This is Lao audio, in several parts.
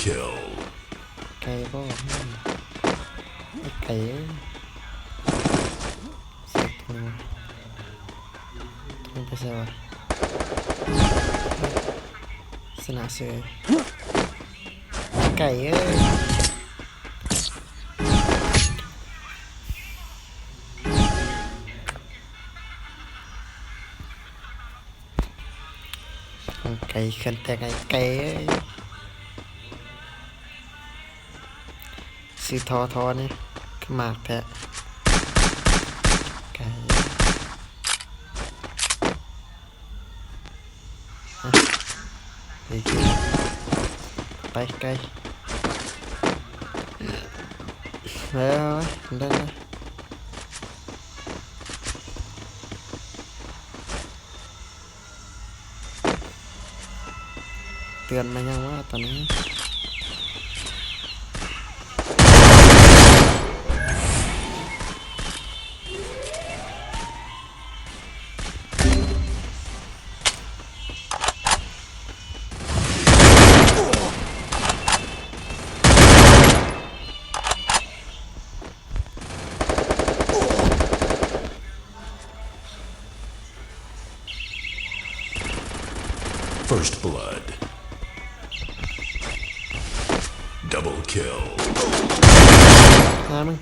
Kill. ໄກ່ບໍ່? ໄກ່ເອີຍ ເສັດໂຕ ໂຕໄປໃສວະ? ຊະນະເສີຍ ໄກ່ເອີຍ. ໄກ່ເຂື່ອນແຕກ ໄອ້ໄກ່ເອີຍ. ຊື່ທໍທໍນີ້ ຄືໝາກແທ້ ໄກ່. ໄປໄກ່ ເອີ ໄດ້ ໄດ້. ເຕືອນມາຍັງວະຕອນນີ້? First blood. Double kill. ຫາມຶງ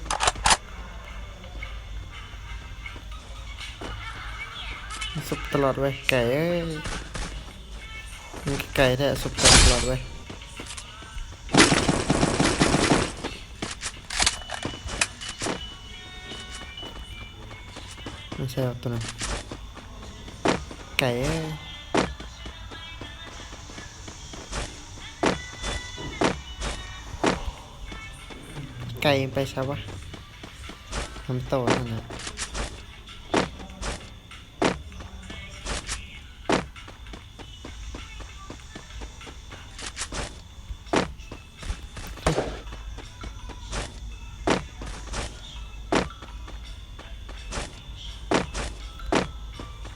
ຊຸບຕະຫຼອດເວີຍ ໄກ່ເອີຍ. ມັນໄກແທ້ ຊຸບຕະຫຼອດເວີຍ. ມັນໃສ່ອອກຕົວນັ້ນ ໄກ່ເອີຍ. ໄກ່ໄປໃສວະ? ນຳໂຕຫັ້ນນະ.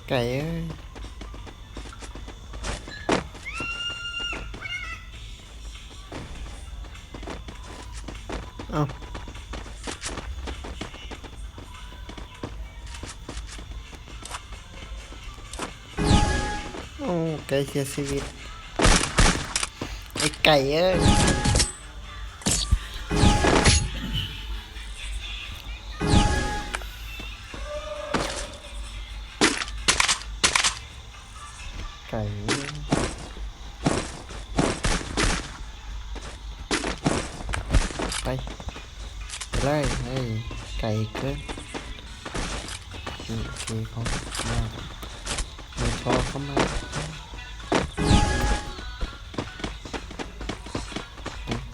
ໄກ່ເອີຍ. ເອົ້າ ໂອ້ ໄກ່ເສຍຊີວິດ ໄອ້ໄກ່ເອີຍ. ໄກ່ ໄປ ໄປເລີຍ ເຮີ້ຍ ໄກເກີນ. ໂອເຄ ເຂົ້າມາ ມີທໍ່ເຂົ້າມາ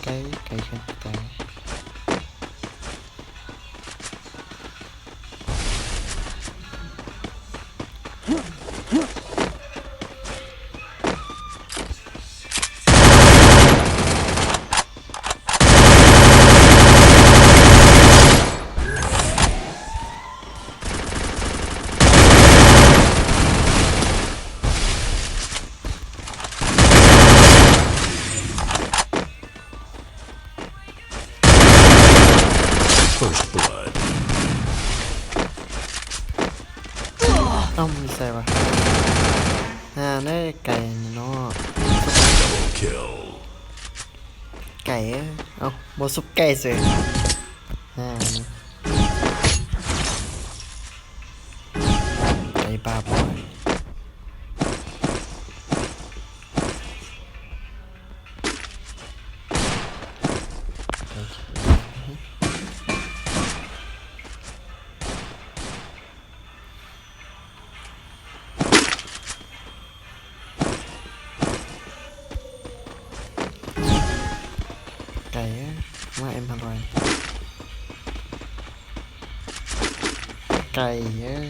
ໄກ ໄກເກີນໄປ. First blood. ເອົ້າ ມັນໃສ່ວະ ຫາແນ່ ໄກ່ເນາະ. Double kill. ໄກ່ ເອົ້າ ບໍ່ຊຸບໄກ່ເສີຍ ຫາແນ່ ໄກ່ບ້າບໍ່. ໄກ່ເອີຍ ມາເອັມຫ້າຮ້ອຍ ໄກ່ເອີຍ.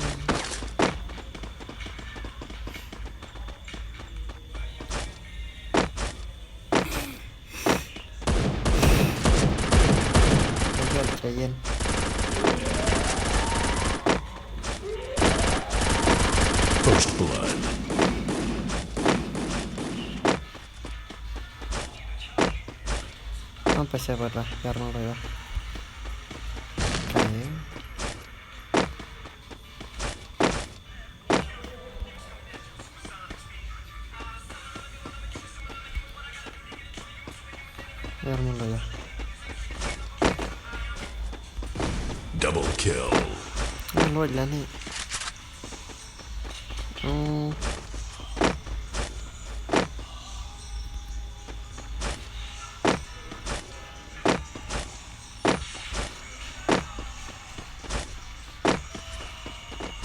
ໃຈເຢັນ ໃຈເຢັນ. First blood. ມັນໄປໃສເບິດວະ? ຢາດມັນໄປວະ? ໄກ. ຢາດມັນໄປວະ? Double kill. ມັນໂຫຼດແລ້ວນີ້. ອືມ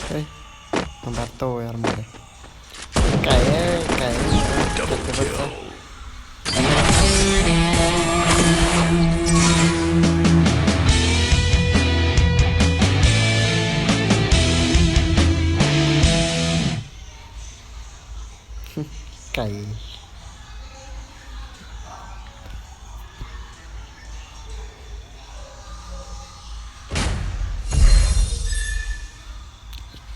ເຮີ້ຍ ມັນບາດໂຕ ຢາດມັນໄປ. ໄກເອີຍ ໄກເອີຍ. Double kill.